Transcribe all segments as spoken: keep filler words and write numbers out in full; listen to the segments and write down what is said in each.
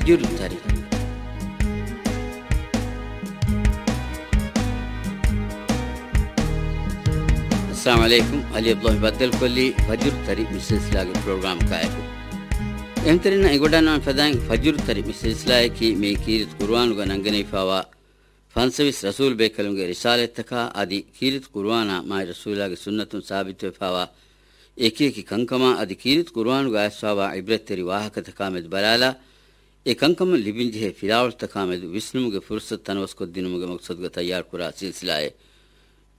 ފަޖުރު ތަރި. އައްސަލާމު ޢަލައިކުމް. ޢަލީ ޢަބްދުﷲ ބައްދަލުކޮށްލީ ފަޖުރު ތަރި މި ސިލްސިލާގެ ޕްރޮގްރާމަކާއެކު. އެހުންތެރިންނަށް އެނގިވަޑައިގަންނަވާން ފަދައިން ފަޖުރު ތަރި މި ސިލްސިލާއަކީ މިއީ ކީރިތި ޤުރުއާނުގަ ނަންގަނެވިފާވާ ފަންސަވީސް ރަސޫލު ބޭކަލުންގެ ރިސާލަތްތަކާ އަދި ކީރިތި ޤުރުއާނާ މާތް ރަސޫލާގެ ސުންނަތުން ސާބިތުވެފާވާ އެކިއެކި ކަންކަމާ އަދި ކީރިތި ޤުރުއާނުގަ އައިސްފާވާ ޢިބްރަތްތެރި ވާހަކަތަކާ މެދު ބަލާލާ، އެ ކަންކަމުން ލިބިންޖެހޭ ފިލާވަޅުތަކާ މެދު ވިސްނުމުގެ ފުރުޞަތު ތަނަވަސްކޮށްދިނުމުގެ މަޤްޞަދުގަ ތައްޔާރުކުރާ ސިލްސިލާއެއް.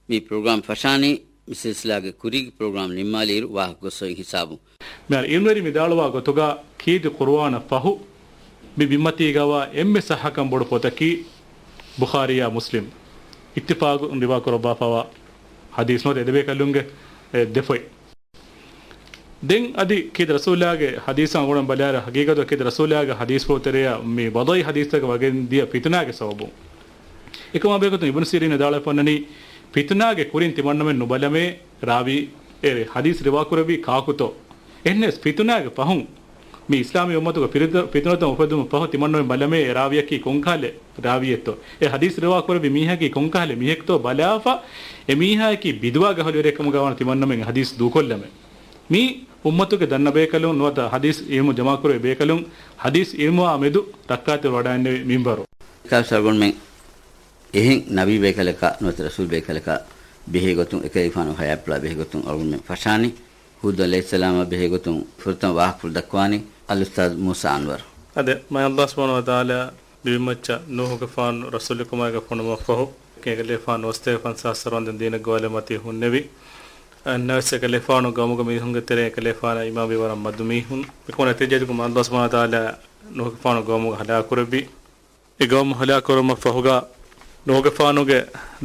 މި ޕްރޮގްރާމް ފަށާނީ، މި ސިލްސިލާގެ ކުރީގެ ޕްރޮގްރާމް ނިންމާލިއިރު ވާހަކަ ގޮއްސަވަން ހިސާބުން. މިހާރު ޢިލްމުވެރިން ވިދާޅުވާ ގޮތުގަ ކީރިތި ޤުރުއާނަށް ފަހު، މި ބިންމަތީގަވާ އެންމެ ޞައްޙަކަން ބޮޑު ޕޮތަކީ ބުޚާރީއާ މުސްލިމް އިއްތިފާޤުން ރިވާކުރައްވާފައިވާ ޙަދީޘް ނުވަތަ އެ ދެބޭކަލުންގެ އެ ދެ ފޮތް. ދެން އަދި ކީރިތި ރަސޫލާގެ ޙަދީޘް އަޅުގަނޑު ބަލާއިރު، ޙަޤީޤަތުގަ ކީރިތި ރަސޫލާގެ ޙަދީޘްފުޅު ތެރެއަށް މި ވަޟަޢީ ޙަދީޘްތަކަށް ވަގެން ދިޔަ ފިތުނާގެ ސަބަބުން. އެކަމާ ބެހޭގޮތުން އިބްނު ސީރީން ވިދާޅުވެފަ އޮންނަނީ، ފިތުނާގެ ކުރިން ތިމަންނަމެން ނުބަލަމޭ ރާވީ، އެ ޙަދީޘް ރިވާކުރެއްވީ ކާކުތޯ؟ އެހެންނަމަވެސް ފިތުނާގެ ފަހުން މި އިސްލާމީ އުއްމަތުގަ ފިރިތަ-، ފިތުނަތައް އުފެދުމަށް ފަހު ތިމަންނަމެން ބަލަމޭ އެ ރާވީއަކީ ކޮންކަހަލަ ރާވީއެއްތޯ؟ އެ ޙަދީޘް ރިވާކުރެއްވި މީހަކީ ކޮންކަހަލަ މީހެއްތޯ ބަލާފަ، އެ މީހާއަކީ ބިދުވާ ގަހުލުވެރިއެއް ކަމުގަ ވާނެ ތިމަންނަމެން ޙަދީޘް ދޫކޮށްލަމޭ. މީ އުއްމަތުގެ ދަންނަ ބޭކަލުން ނުވަތަ ޙަދީޘް ޢިލްމު ޖަމާކުރެއްވި ބޭކަލުން ޙަދީޘް ޢިލްމުއާ މެދު ރައްކާތެރިވެވަޑައިގެންނެވި މިންވަރު. ކާފި އަޅުގަނޑުމެން އެހެން ނަބީ ބޭކަލަކާ ނުވަތަ ރަސޫލް ބޭކަލަކާ ބެހޭގޮތުން އެކަލޭގެފާނު ޙަޔާތްޕުޅާ ބެހޭގޮތުން އަޅުގަނޑުމެން ފަށާނީ ހޫދު ޢަލައިހިއްސަލާމާ ބެހޭގޮތުން ފުރަތަމަ ވާހަކަފުޅު ދައްކަވާނީ އަލްއުސްތާޛު މޫސާ އަންވަރު. އާދެ، މާތް ﷲ ސުބްޙާނަހޫ ވަތަޢާލާ ބިންމައްޗަށް ނޫޙުގެފާނު ރަސޫލެއްކަމާއެކު ފޮނުވުމަށްފަހު، އެކަލޭގެފާނު ނުވަސަތޭކަ ފަންސާސް ސަރުވަންދެން ދީނެއްގެ ވާލެ މަތީ ހުންނެވި. އަންނަވެސް އެކަލޭގެފާނު ގައުމުގެ މީހުންގެ ތެރެއިން އެކަލޭގެފާނާ އިމާމްވީ ވަރަށް މަދު މީހުން. މިކަމުގެ ނަތީޖާއަކީ މާތް ﷲ ސުބްޙާނަހޫ ވަތަޢާލާ ނޫޙުގެފާނު ގައުމުގަ ހަލާކުކުރެއްވި. އެ ގައުމު ހަލާކުކުރުމަށްފަހުގަ ނޫޙުގެފާނުގެ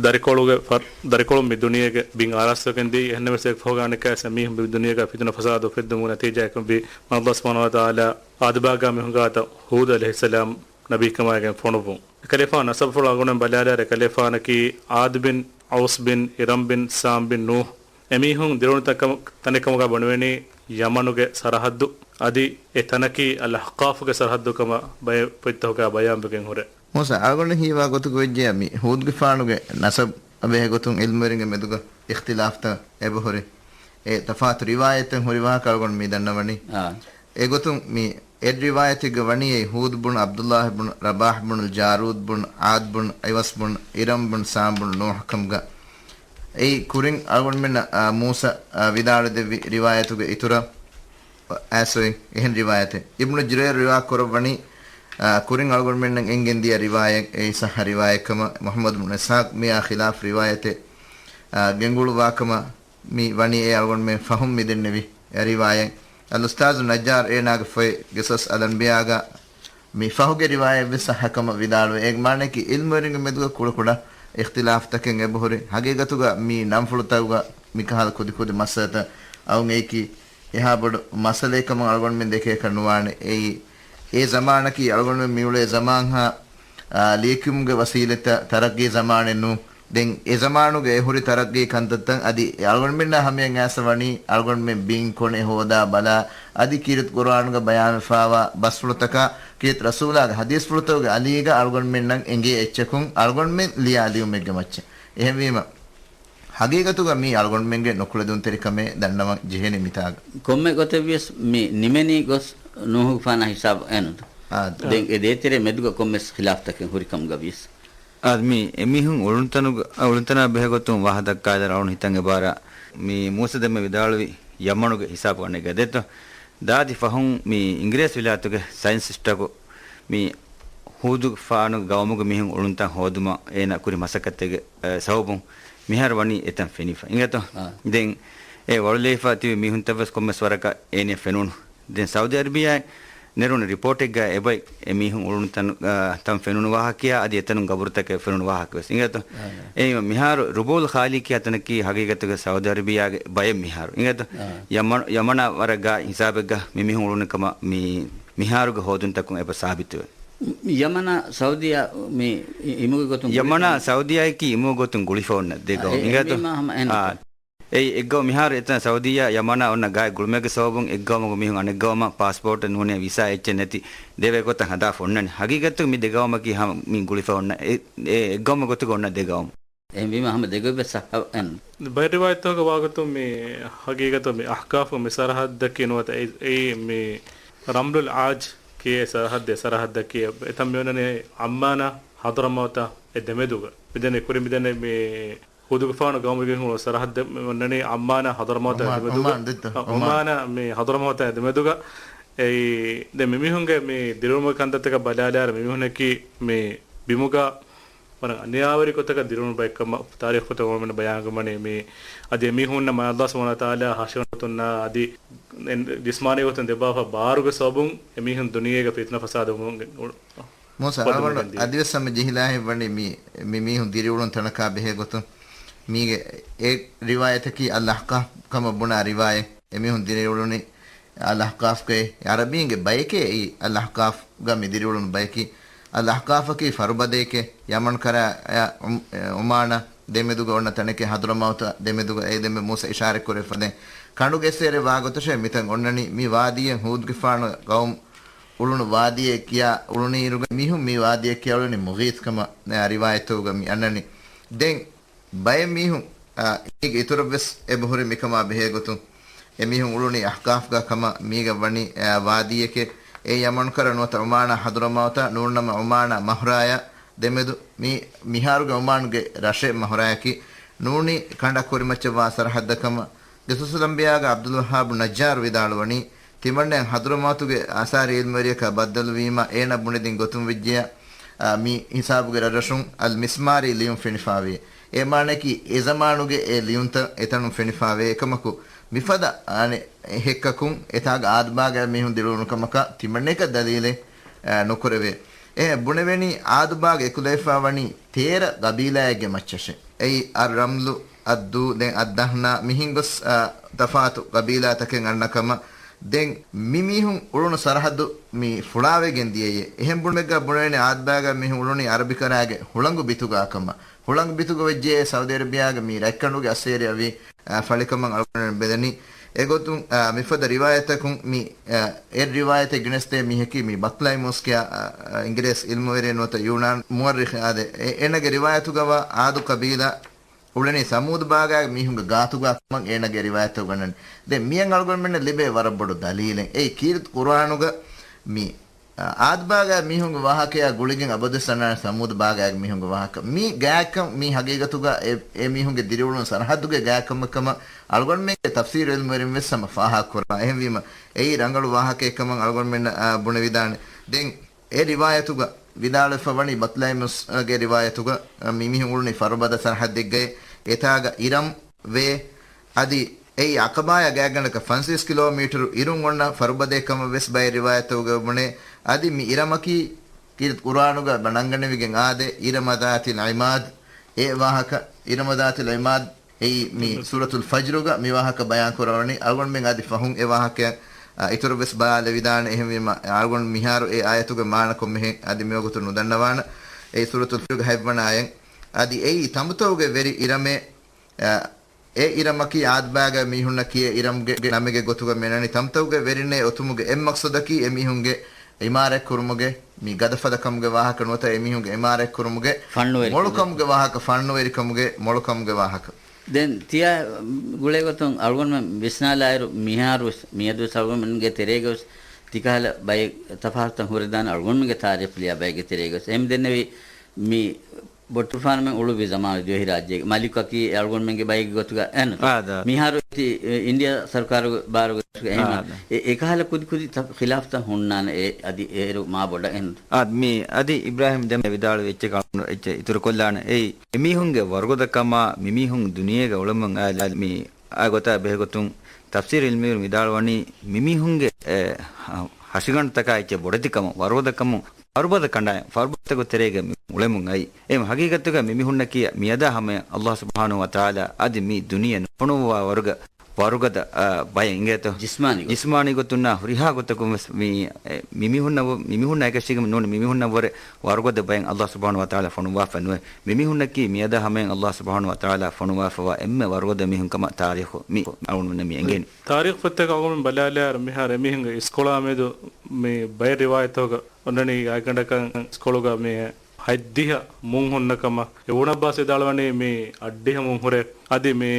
ދަރިކޮޅުގެ ފަ-، ދަރިކޮޅުން މި ދުނިޔޭގެ ބިން އާރާސްތުވެގެން ދިޔައީ. އެހެންނަމަވެސް އޭގެ ފަހުގަ އަނެއްކާވެސް މީހުން މި ދުނިޔޭގަ ފިތުނަ ފަސާދަ އުފެއްދުމުގެ ނަތީޖާއަކަށްވީ މާތް ﷲ ސުބްޙާނަހޫ ވަތަޢާލާ އާދު ބާގާ މީހުންގެ ގާތަށް ހޫދު ޢަލައިހިއްސަލާމް ނަބީކަމާއިގެން ފޮނުއްވުން. އެކަލޭގެފާނު ނަސަބުފުޅު އަޅުގަނޑުމެން ބަލާލާއިރު، އެކަލޭގެފާނަކީ ޢާދު ބިން ޢައުސް ބިން އިރަމް ބިން ސާމް ބިން ނޫޙް. އެމީހުން ދިރިއުޅުނު ތަން-، ތަނެއްކަމުގަ ބުނެވެނީ ޔަމަނުގެ ސަރަޙައްދު. އަދި އެ ތަނަކީ އަލްއަޙްޤާފުގެ ސަރަޙައްދު ކަމަށް ބައެއް ފޮތްތަކުގަ ބަޔާންވެގެން ހުރޭ. މޫސާ، އަޅުގަނޑު ހީވާ ގޮތުގަ ވެއްޖެޔާ މި ހޫދުގެފާނުގެ ނަސަބު އަށް ބެހޭގޮތުން ޢިލްމުވެރިންގެ މެދުގަ އިޚްތިލާފްތައް އެބަހުރި. އެ ތަފާތު ރިވާޔަތެއް ހުރި ވާހަކަ އަޅުގަނޑު މި ދަންނަވަނީ. އާ. އެގޮތުން މި އެއް ރިވާޔަތެއްގަ ވަނީ އެއީ ހޫދު ބުނު ޢަބްދުﷲ ބުނު ރަބާޙް ބުނު ޖާރޫދު ބުނު ޢާދް ބުނު ޢިވަސް ބުނު އިރަމް ބުނު ސާމް ބުނު ނޫޙް ކަމުގަ. އެއީ ކުރިން އަޅުގަނޑުމެންނަށް، އާ، މޫސަ، އާ، ވިދާޅުވެދެއްވި ރިވާޔަތުގެ އިތުރަށް އައިސް އޮތް އެހެން ރިވާޔަތެއް. އިބްނު ޖުރައިރު ރިވާ ކުރައްވަނީ، އާ، ކުރިން އަޅުގަނޑުމެންނަށް އެނގެން ދިޔަ ރިވާޔަތް އެއީ ޞައްޙަ ރިވާޔަތް ކަމަށް. މުޙައްމަދު ބުނު އިސްޙާޤް މިއާ ޚިލާފް ރިވާޔަތެއް، އާ، ގެންގުޅުއްވާ ކަމަށް މި ވަނީ އެ އަޅުގަނޑުމެން ފަހުން މި ދެންނެވި ރިވާޔަތް. އަލްއުސްތާޛު ނައްޖާރު އޭނާގެ ފޮތް ޤިޞަޞް އަލްއަންބިޔާގަ މި ފަހުގެ ރިވާޔަތްވެސް ޞައްޙަ ކަމަށް ވިދާޅުވޭ. އޭގެ މާނައަކީ ޢިލްމުވެރިންގެ މެދުގަ ކުޑަކުޑަ އިޚްތިލާފްތަކެއް އެބަހުރި. ހަގީގަތުގަ މި ނަންފުޅުތަކުގަ މިކަހަލަ ކުދިކުދި މައްސަލަތައް އައުން އެއީކީ އެހާ ބޮޑު މައްސަލައެއް ކަމަށް އަޅުގަނޑުމެން ދެކޭކަށް ނުވާނެ. އެއީ އެ ޒަމާނަކީ އަޅުގަނޑުމެން މިއުޅޭ ޒަމާންހާ، އާ، ލިޔެކިޔުމުގެ ވަސީލަތްތައް ތަރައްގީ ޒަމާނެއް ނޫން. ދެން އެ ޒަމާނުގެ އެ ހުރި ތަރައްގީ ކަންތައްތައް އަދި އަޅުގަނޑުމެންނާ ހަމަޔަށް އައިސް ވަނީ އަޅުގަނޑުމެން ބިން ކޮނެ ހޯދާ ބަލާ އަދި ކީރިތި ޤުރުއާނުގަ ބަޔާންވެފާވާ ބަސްފުޅުތަކާ ކީރިތި ރަސޫލާގެ ޙަދީޘްފުޅުތަކުގެ އަލީގަ އަޅުގަނޑުމެންނަށް އެނގޭ އެއްޗަކުން އަޅުގަނޑުމެން ލިޔާ ލިޔުމެއްގެ މައްޗަށް. އެހެންވީމަ، ހަގީގަތުގަ މީ އަޅުގަނޑުމެންގެ ނުކުޅެދުންތެރިކަމޭ ދަންނަވަން ޖެހޭނެ މިތާގަ. ކޮންމެ ގޮތެއްވިޔަސް މި ނިމެނީ ގޮސް ނޫޙުގެފާނާ ހިސާބު އެނުދު. އާ. ދެން އެ ދޭތެރޭ މެދުގަ ކޮންމެސް ޚިލާފްތަކެއް ހުރިކަމުގަ ވިޔަސް. އާ، މި އެމީހުން އުޅުނުތަނުގަ، އުޅުނުތަނާ ބެހޭގޮތުން ވާހަ ދައްކާލާ އަޅުން ހިތަށް އެބާރާ މި މޫސަ ދެންމެ ވިދާޅުވި ޔަމަނުގެ ހިސާބު އަނެއްގަ ދެއްތޯ. ދާދި ފަހުން މި އިނގިރޭސި ވިލާތުގެ ސައިންސިސްޓަކު މި ހޫދުގެފާނުގެ ގައުމުގެ މީހުން އުޅުނުތަން ހޯދުމަށް އޭނާ ކުރި މަސައްކަތެއްގެ، އަ، ސަބަބުން މިހާރު ވަނީ އެތަން ފެނިފަ. އިނގޭތޯ؟ އާ. ދެން އެ ވަޅުލެވިފަ ތިބި މީހުންތައްވެސް ކޮންމެސް ވަރަކަށް އޭނެ ފެނުނު. ދެން ސައުދީ އަރަބިޔާއިން ނެރުނު ރިޕޯޓެއްގަ އެބައި އެ މީހުން އުޅުނު ތަން، އާ، ތަން ފެނުނު ވާހަކަޔާ އަދި އެތަނުން ގަބުރުތަކެއް ފެނުނު ވާހަކަވެސް. އިނގޭތޯ؟ އާ. އެ މިހާރު ރުބޫލް ޚާލީ ކިޔާ ތަނަކީ ހަގީގަތުގަ ސައުދީ އަރަބިޔާގެ ބައެއް މިހާރު. އިނގޭތޯ؟ އާ. ޔަމަން، ޔަމަނާ ވަރަށް ގާތް ހިސާބެއްގަ މި މީހުން އުޅުނު ކަމަށް މި، މިހާރުގެ ހޯދުންތަކުން އެބަ ސާބިތުވޭ. ޔަމަނާ ސައުދީއާ މި އި-، އިމުގެ ގޮތުން ޔަމަނާ ގުޅިފަ؟ ސައުދީއާއަކީ އިމުގެ ގޮތުން ގުޅިފަ އޮންނަ ދެ އާ، ގައުމު. އެ، އިނގޭތޯ؟ އެ މީމާ ހަމަ އެހެން. އާ. އެއީ އެއްގައުމު މިހާރު އެތަން ސައުދީއާ ޔަމަނާ އޮންނަ ގާތް ގުޅުމެއްގެ ސަބަބުން އެއްގައުމުގެ މީހުން އަނެއްގައުމަށް ޕާސްޕޯޓެއް ނޫނީ ވިސާ އެއްޗެއް ނެތި ދެބޭ ގޮތަށް ހަދާފަ އޮންނަނީ. ހަގީގަތުގަ މި ދެގައުމަކީ ހަމަ މި ގުޅިފަ އޮންނަ އެ، އެ އެއްގައުމުގެ ގޮތުގަ އޮންނަ ދެގައުމު. އެހެންވީމަ ހަމަ ދެގޮތްވެސް ސައްހަ އެން. ބައެއް ރިވާޔަތްތަކުގަ ވާގޮތުން މި ހަގީގަތު މި އަހްޤާފު މި ސަރަހައްދަކީ ނުވަތަ އެ، އެއީ މި ރަމްލުލް އާޖް ކިޔޭ ސަރަހައްދެއް، ސަރަހައްދަކީ އެތަން މި އޮންނަނީ އައްމާނާ ހަޟްރަމައުތާ އެ ދެމެދުގަ. މިދެންނެ ކުރި މިދެންނެ މި ހޫދުގެފާނު ގައުމުގެ ހުޅު ސަރަހައްދެ މި އޮންނަނީ އައްމާނާ ހަޟްރަމައުތާ އޮމާން، ދެމެދުގަ. އޮމާން ދެއްތަ؟ އަ، އޮމާން. އޮމާނާ މި ހަޟްރަމައުތާ ދެމެދުގަ. އެއީ ދެ މިމީހުންގެ މި ދިރިއުޅުމުގެ ކަންތައްތަކަށް ބަލާލާއިރު މިމީހުންނަކީ މި ބިމުގަ ވަރަށް އަނިޔާވެރި ގޮތަކަށް ދިރިއުޅުނު ބައެއްކަމަށް ތާރީޚުތަކުން އޮންނަ ބަޔާންކަމަނީ މި އަދި އެމީހުންނަށް މާ ﷲ ސުބްޙާނަހޫ ވަތަޢާލާ ހަށިގަނޑުތުންނާ އަދި ޖިސްމާނީ ގޮތުން ދެއްވާފަ ބާރުގެ ސަބަބުން އެމީހުން ދުނިޔޭގަ ފިތުނަ ފަސާދަ ވުމުން އުޅު-، އުފައްދުމުން ގެންދިޔަ. އަދިވެސް ހަމަ ޖެހިލާހެއް ވަނީ މި، މި މީހުން ދިރިއުޅުން ތަނަކާ ބެހޭ ގޮތުން. މީގެ އެ ރިވާޔަތަކީ އަލް އަޙްޤާފް ކަމަށް ބުނާ ރިވާޔަތް. އެމީހުން ދިރިއުޅުނީ އަލް އަޙްޤާފްގައި. އަރަބީންގެ ބަޔެކޭ އެއީ އަލް އަޙްޤާފްގަ މި ދިރިއުޅުނު ބަޔަކީ. އަލް އަޙްޤާފަކީ ފަރުބަދައެކޭ. ޔަމަން ކަރާ އަ، އޮމް-، އެ، އޮމާނަށް ދެމެދުގަ އޮންނަ ތަނެކޭ، ހަޟްރަމައުތަށް ދެމެދުގަ. އެ ދެންމެ މޫސަ އިޝާރަތްކުރެއްވިފަދައިން ކަނޑުގެއްސޭރި ވާގޮތަށޭ މިތަން އޮންނަނީ. މި ވާދީއެއް ހޫދުގެފާނު ގައުމު އުޅުނު ވާދީއެއް ކިޔާ އުޅުނީއިރުގަ މީހުން މި ވާދީއަށް ކިޔާ އުޅެނީ މުޣީޘް ކަމަށް ރިވާޔަތްތަކުގަ މި އަންނަނީ. ދެން ބައެއް މީހުން، އާ، އޭގެ އިތުރަށްވެސް އެބަހުރި މިކަމާ ބެހޭގޮތުން އެމީހުން އުޅުނީ އަޙްޤާފްގަ ކަމަށް. މީގަ ވަނީ، އާ، ވާދީއެކޭ. އެ ޔަމަނު ކަރަ ނުވަތަ އޮމާނާ ހަޟްރަމައުތާ ނޫންނަމަ އޮމާނާ މަހްރާޔާ ދެމެދު މި، މިހާރުގެ އޮމާންގެ ރަށެއް މަހްރާޔަކީ ނޫނީ ކަނޑަށް ކުރިމައްޗަށްވާ ސަރަހައްދަކަމަށް. ގިސުސްލަނބިޔާގެ ޢަބްދުލް ވައްހާބު ނައްޖާރު ވިދާޅުވަނީ، ތިމަންނައަށް ޙަޟްރަމައުތުގެ އަންޞާރީ ޢިލްމުވެރިޔަކާ ބައްދަލުވީމަ، އޭނަ ބުނެދިން ގޮތުން ވެއްޖެޔާ، އާ، މި ހިސާބުގެ ރަށްރަށުން އަލް މިސްމާރީ ލިޔުން ފެނިފާވޭ. އެ މާނައަކީ، އެ ޒަމާނުގެ އެ ލިޔުންތައް އެތަނުން ފެނިފާވޭ. އެކަމަކު، މިފަދަ އަނެއް ހެއްކަކުން އެތާގަ އާދުބާގަ މީހުން ދިރިއުޅުނު ކަމަކަށް ތިމަންނަޔަކަށް ދަލީލެއް، އާ، ނުކުރެވޭ. އެ ބުނެވެނީ، އާދުބާގަ އެކުލެވިފާ ވަނީ ތޭރަ ގަބީލާއެއްގެ މައްޗަށޭ. އެއީ، އައްރަމްލު، އައްދޫ، ދެން އައްދަހްނާ، މިހެން ގޮސް، އާ، ތަފާތު ގަބީލާތަކެއް އަންނަ ކަމަށް. ދެން މި މީހުން އުޅުނު ސަރަހައްދު މި ފުޅާވެގެން ދިޔައޭ. އެހެން ބުނުމެއްގަ ބުނެވެނީ އާދުބާގަ މީހުން އުޅުނީ އަރަބިކަރާގެ ހުޅަނގު ބިތުގަ ކަމަށް. ހުޅަނގު ބިތުގަ ވެއްޖެޔޭ ސައުދީ އަރަބިޔާގެ މި ރަތްކަނޑުގެ އައްސޭރި އަވި، އާ، ފަޅިކަމަށް އަޅުގަނޑު ބެލެނީ. އެގޮތުން، އާ، މިފަދަ ރިވާޔަތަކުން މި، އާ، އެއް ރިވާޔަތެއް ގެނެސްދޭ މީހަކީ މި ބަތްލައިމޫސް ކިޔާ، އާ، އާ، އިނގިރޭސި ޢިލްމުވެރި ނުވަތަ ޔޫނާން މުއައްރިޚް އާދެ. އެ، އޭނަގެ ރިވާޔަތުގަވާ އާދު ޤަބީލާ އުޅެނީ ސަމޫދު ބާގާގެ މީހުންގެ ގާތުގާ ކަމަށް އޭނަގެ ރިވާޔަތަށް އުގަންނަނީ. ދެން މިއަށް އަޅުގަނޑުމެންނަށް ލިބޭ ވަރަށް ބޮޑު ދަލީލެއް. އެއީ ކީރިތި ޤުރުއާނުގަ މި، އާ، އާދު ބާގާ މީހުންގެ ވާހަކަޔާ ގުޅިގެން އަބަދުވެސް އަންނާނެ ސަމޫދު ބާގާގެ މީހުންގެ ވާހަކަ. މި ގާތްކަން މީ ހަގީގަތުގަ އެ، އެ މީހުންގެ ދިރިއުޅުން ސަރަހައްދުގެ ގާތްކަމަށް ކަމަށް އަޅުގަނޑުމެންގެ ތަފްސީރު ޢިލްމުވެރިން ވެސް ހަމަ ފާހަގަކުރާ. އެހެންވީމަ، އެއީ ރަނގަޅު ވާހަކައެއް ކަމަށް އަޅުގަނޑުމެންނަށް، އާ، ބުނެވިދާނެ. ދެން އެ ރިވާޔަތުގަ ވިދާޅުވެފަ ވަނީ ބަތްލައިމުސްގެ ރިވާޔަތުގަ، މި މީހުން އުޅުނީ ފަރުބަދަ ސަރަހައްދެއްގައި އެތާގަ އިރަމް ވޭ. އަދި އެއީ ޢަޤަބާޔާ ގާތްގަނޑަކަށް ފަންސަވީސް ކިލޯމީޓަރު އިރުން އޮންނަ ފަރުބަދައެއް ކަމަށް ވެސް ބައެއް ރިވާޔަތްތަކުގަ ބުނޭ. އަދި މި އިރަމަކީ ކީރިތި ޤުރުއާނުގަ ނަންގަނެވިގެން އާދޭ، އިރަމަ ޛާތިލް ޢިމާދް. އެ ވާހަކަ، އިރަމަ ޛާތިލް ޢިމާދް އެއީ މި ސޫރަތުލް ފަޖްރުގަ މި ވާހަކަ ބަޔާން ކުރައްވަނީ. އަޅުގަނޑުމެން އަދި ފަހުން އެ ވާހަކަ، އަ، އިތުރަށް ވެސް ބަލާލެވިދާނެ. އެހެންވީމަ، އަޅުގަނޑު މިހާރު އެ އާޔަތުގެ މާނަ ކޮންމެހެން އަދި މިވަގުތު ނުދަންނަވާނަ. އެއީ ސޫރަތުލް ފަޖްރުގެ ހަތްވަނަ އާޔަތް. އަދި އެއީ ތަނބުތަކުގެ ވެރި އިރަމޭ، އަ، އެ އިރަމަކީ އާދުބާގާ މީހުންނަށް ކިޔޭ އިރަމްގެ ނަމެއްގެ ގޮތުގަ މި އަންނަނީ. ތަނބުތަކުގެ ވެރިންނޭ އޮތުމުގެ އެއް މަޤްޞަދަކީ އެމީހުންގެ ޢިމާރާތް ކުރުމުގެ، މި ގަދަފަދަ ކަމުގެ ވާހަކަ ނުވަތަ އެމީހުންގެ ޢިމާރާތް ކުރުމުގެ ފަންނުވެރިކަމުގެ، މޮޅުކަމުގެ ވާހަކަ، ފަންނުވެރިކަމުގެ މޮޅުކަމުގެ ވާހަކަ. ދެން ތިޔަ ގުޅޭގޮތުން އަޅުގަނޑުމެން ވިސްނާލާއިރު، މިހާރު ވެސް މިއަދުވެސް އަޅުގަނޑުމެންގެ ތެރޭގަވެސް ތިކަހަލަ ބައެއް ތަފާތުތައް ހުރެދާނެ އަޅުގަނޑުމެންގެ ތާރީޚު ލިޔާ ބައެއްގެ ތެރޭގަވެސް. އެހެން ދެންނެވި މި ބޮޓުފާނުމެން އުޅުއްވި ޒަމާނު ދިވެހިރާއްޖޭގެ މަލިކަކީ އަޅުގަނޑުމެންގެ ބައެއްގެ ގޮތުގަ އެހެން. އާދަ. މިހާރު އޮތީ، އެ، އިންޑިޔާ ސަރުކާރުގެ ބާރުގަ އެހެން. އާދަ. އެ، އެކަހަލަ ކުދި ކުދި ތަ-، ޚިލާފްތައް ހުންނާނެ އެ، އަދި އޭރު މާ ބޮޑަށް އެހެން. އާދަ، މި އަދި އިބްރާހިމް ދެން ވިދާޅުވި އެއްޗެއް އަޅުގަނޑު އެއްޗެއް އިތުރުކޮށްލާނެ. އެއީ، އެމީހުންގެ ވަރުގަދަކަމާ މިމީހުން ދުނިޔޭގަ އުޅެމުން އައި މި އާ ގޮތާ ބެހޭގޮތުން ތަފްސީރު ޢިލްމީރުން ވިދާޅުވަނީ މިމީހުންގެ، އެ، ހަ-، ހަށިގަނޑުތަކާ އެއްޗެއް ބޮޑެތިކަމަށް، ވަރުގަދަކަމުން، ފަރުބަދަ ކަނޑާއި، ފަރުބަދަތަކު ތެރޭގަ މި އުޅެމުން އައި. އެ ހަގީގަތުގަ މިމީހުންނަކީ މިއަދާ ހަމަޔަށް ﷲ ސުބްޙާނަހޫ ވަތަޢާލާ އަދި މި ދުނިޔެ ނުފޮނުއްވާ ވަރުގަ ވަރުގަދަ، އާ، ބައެއް އިނގޭތޯ؟ ޖިސްމާނީ ގޮތުން. ޖިސްމާނީ ގޮތުންނާ ހުރިހާ ގޮތަކުން ވެސް މި، އެ، މި މީހުންނަށް ވ-، މި މީހުންނާ އެކަށީގެން ނޫނީ މި މީހުންނަށްވުރެ ވަރުގަދަ ބައެއް އައްލާހު ސުބްޙާނަހޫ ވަތަޢާލާ ފޮނުވާފަ ނުވޭ. މި މީހުންނަކީ މިއަދާ ހަމަޔަށް އައްލާހު ސުބްޙާނަހޫ ވަތަޢާލާ ފޮނުވާފަވާ އެންމެ ވަރުގަދަ މީހުން ކަމަށް ތާރީޚު މި އަޅުގަނޑުމެންނަށް މި އެނގޭނީ. ތާރީޚު ފޮތްތަކަށް އަޅުގަނޑު ބަލާލާއިރު މިހާރު އެމީހުންގެ އިސްކޮޅާ މެދު މި ބައެއް ރިވާޔަތްތަކުގަ އޮންނަނީ ގާތްގަނޑަކަށް އިސްކޮޅުގަ މި ހަތްދިހަ މުން ހުންނަ ކަމަށް. އިބްނު ޢައްބާސް ވިދާޅުވަނީ މި އަށްޑިހަ މުން ހުރޭ. އަދި މި